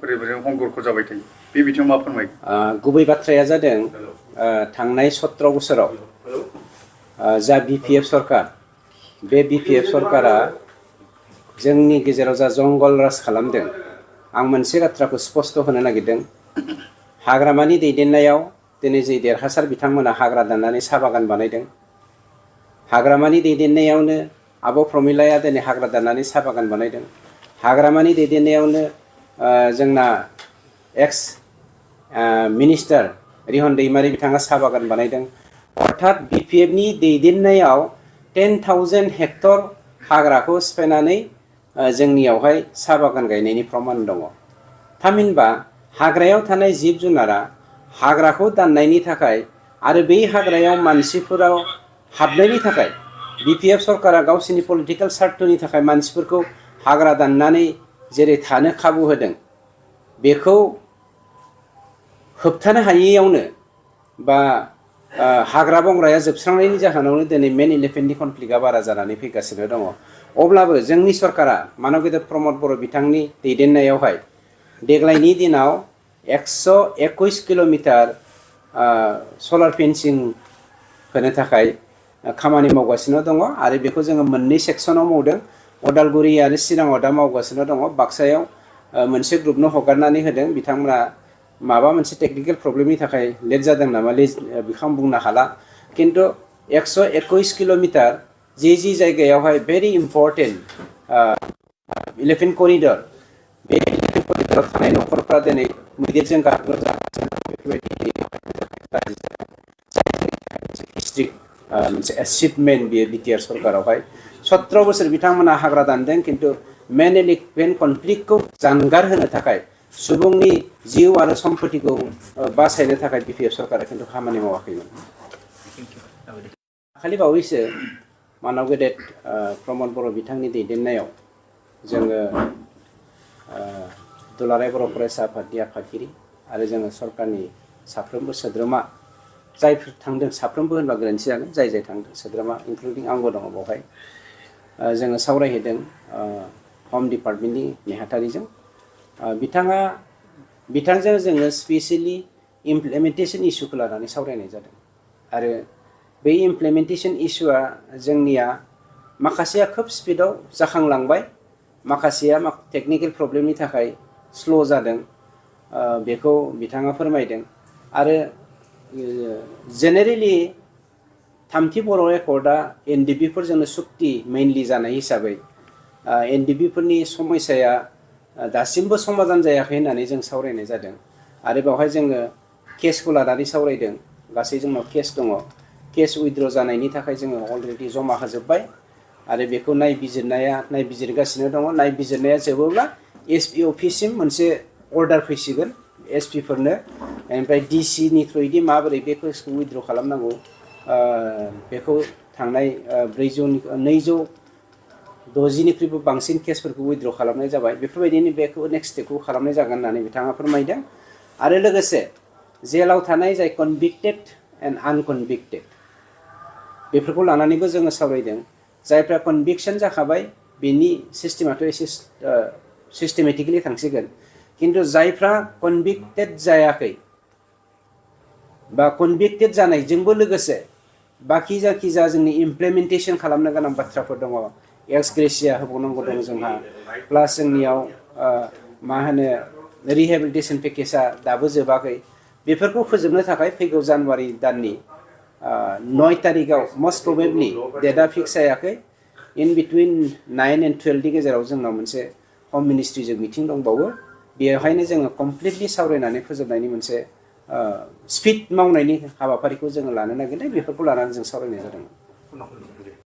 हंगरखौ जाबाय थायो बे बिथिङाव मा फोरमायो? गुबै बाथ्राया जादों थांनाय 17 बोसोराव जा बिपिएफ सरकार बे बिपिएफ सरकारा जोंनि गेजेराव जा जंगल राज खालामदों आं मोनसे बाथ्राखौ स्पष्ट होनो नागिरदों हाग्रामानि दैदेननायाव दिनै जे देरहासार बिथांमोना हाग्रा दाननानै साहा बागान बानायदों हाग्रामानि दैदेननायावनो आब' प्रमिलाया दिनै हाग्रा दाननानै साहा बागान बानायदों हाग्रामानि दैदेननायावनो जोंना एक्स मिनिस्टार रिहन दैमारि बिथाङा साहा बागान बानायदों अर्थात बिपिएफनि दैदेननायाव 10,000 हेक्टर हाग्राखौ सिफायनानै जोंनियावहाय साहा बागान गायनायनि प्रमान दङ थामहिनबा हाग्रायाव थानाय जिब जुनारा हाग्राखौ दाननायनि थाखाय आरो बै हाग्रायाव मानसिफोराव हाबनायनि थाखाय बिपिएफ सरकारा गावसिनि पलिटिकल स्वार्थनि थाखाय मानसिफोरखौ हाग्रा दाननानै जेरै थानो खाबु होदों बेखौ होबथानो हायैयावनो बा हाग्रा बंग्राया जोबस्रांनायनि जाहोनावनो दिनै मेन इलेफेन्टनि कनफ्लिक्टआ बारा जानानै फैगासिनो दङ अब्लाबो जोंनि सरकारा मानब गेदेर प्रमद बर' बिथांनि दैदेननायावहाय देग्लायनि दिनाव 121 किल'मिटार सलार फेन्सिं होनो थाखाय खामानि मावगासिनो दङ आरो बेखौ जोङो मोननै सेक्सनाव मावदों अदालगुरि आरो चिराङाव दा मावगासिनो दङ बाक्सायाव मोनसे ग्रुपनो हगारनानै होदों बिथांमोना माबा मोनसे टेक्निकेल प्रब्लेमनि थाखाय लेट जादों नामा बेखौ आं बुंनो हाला किन्तु 121 किल'मिटार जि जायगायावहाय भेरि इम्पर्टेन्ट इलेफेन्ट करिडर बे इलेफेन्ट करिडराव थानाय न'खरफ्रा दिनै मैदेरजों हिस्ट्रिक मोनसे एचिभमेन्ट बेयो बिटिआर सरकारावहाय 17 बोसोर बिथांमोना हाग्रा दानदों किन्तु मेन इलेफेन्ट कनफ्लिक्टखौ जानगार होनो थाखाय सुबुंनि जिउ आरो सम्पतिखौ बासायनो थाखाय बिपिएफ सरकारा किन्तु खामानि मावाखैमोन खालि बावैसो मानब गेदेर प्रमद बर' बिथांनि दैदेननायाव जोङो दुलाराय बर' फरायसा आफादनि आफादगिरि आरो जोङो सरकारनि साफ्रोमबो सोद्रोमा जायफोर थांदों साफ्रोमबो होनबा गोरोन्थि जागोन जाय थांदों सोद्रोमा इनक्लुडिं आंबो दङ बेवहाय जोङो सावरायहैदों हम डिपार्टमेन्टनि नेहाथारिजों बिथांजों जोङो स्पेसियेलि इमप्लिमेन्टेसन इस्युखौ लानानै सावरायनाय जादों आरो बे इमप्लिमेन्टेसन इस्युआ जोंनिया माखासेया खोब स्पिडआव जाखांलांबाय माखासेया टेक्निकेल प्रब्लेमनि थाखाय स्ल' जादों बेखौ बिथाङा फोरमायदों आरो जेनेरेलि थामथि बर' एकर्डआ एनडिपिफोरजोंनो सुक्ति मेइनलि जानाय हिसाबै एनडिपिफोरनि समस्याया दासिमबो समाधान जायाखै होननानै जों सावरायनाय जादों आरो बेवहाय जोङो केसखौ लानानै सावरायदों गासै जोंनाव केस दङ केस उइथड्र जानायनि थाखाय जोङो अलरेडि जमा होजोब्बाय आरो बेखौ नायबिजिरगासिनो दङ नायबिजिरनाया जोबोब्ला एसपि अफिससिम मोनसे अर्डार फैसिगोन एसपिफोरनो ओमफ्राय डिसिनि थ्रुयैदि माबोरै बे केसखौ उइथड्र खालामनांगौ बेखौ थांनाय 260निख्रुइबो बांसिन केसफोरखौ उइथड्र खालामनाय जाबाय बेफोरबायदिनो बेखौ नेक्स्ट स्टेपखौ खालामनाय जागोन होननानै बिथाङा फोरमायदों आरो लोगोसे जेलाव थानाय जाय कनभिक्टेड एन्ड आनकनभिक्टेड बेफोरखौ लानानैबो जोङो सावरायदों जायफ्रा कनभिक्सन जाखाबाय बेनि सिस्टेमाथ' एसे सिस्टेमेटिकेलि थांसिगोन किन्तु जायफ्रा कनभिक्टेड जायाखै बा कनभिक्टेड जानायजोंबो लोगोसे बाखि जाखिजा जोंनि इमप्लिमेन्टेसन खालामनो गोनां बाथ्राफोर दङ एक्स ग्रेसिया होबावनांगौ दं जोंहा प्लास जोंनियाव मा होनो रिहेबिलिटेसन पेकेजआ दाबो जोबाखै बेफोरखौ फोजोबनो थाखाय फैगौ जानुवारि दाननि 9 तारिखआव मस्ट प्रबेबलि डेटआ फिक्स जायाखै इन बिटुइन 9 and 12 नि गेजेराव जोंनाव मोनसे हम मिनिस्ट्रिजों मिटिं दंबावो बेवहायनो जोङो कमप्लिटलि सावरायनानै फोजोबनायनि मोनसे स्पिड मावनायनि हाबाफारिखौ जोङो लानो नागिरदों बेफोरखौ लानानै जों सावरायनाय जादोंमोन।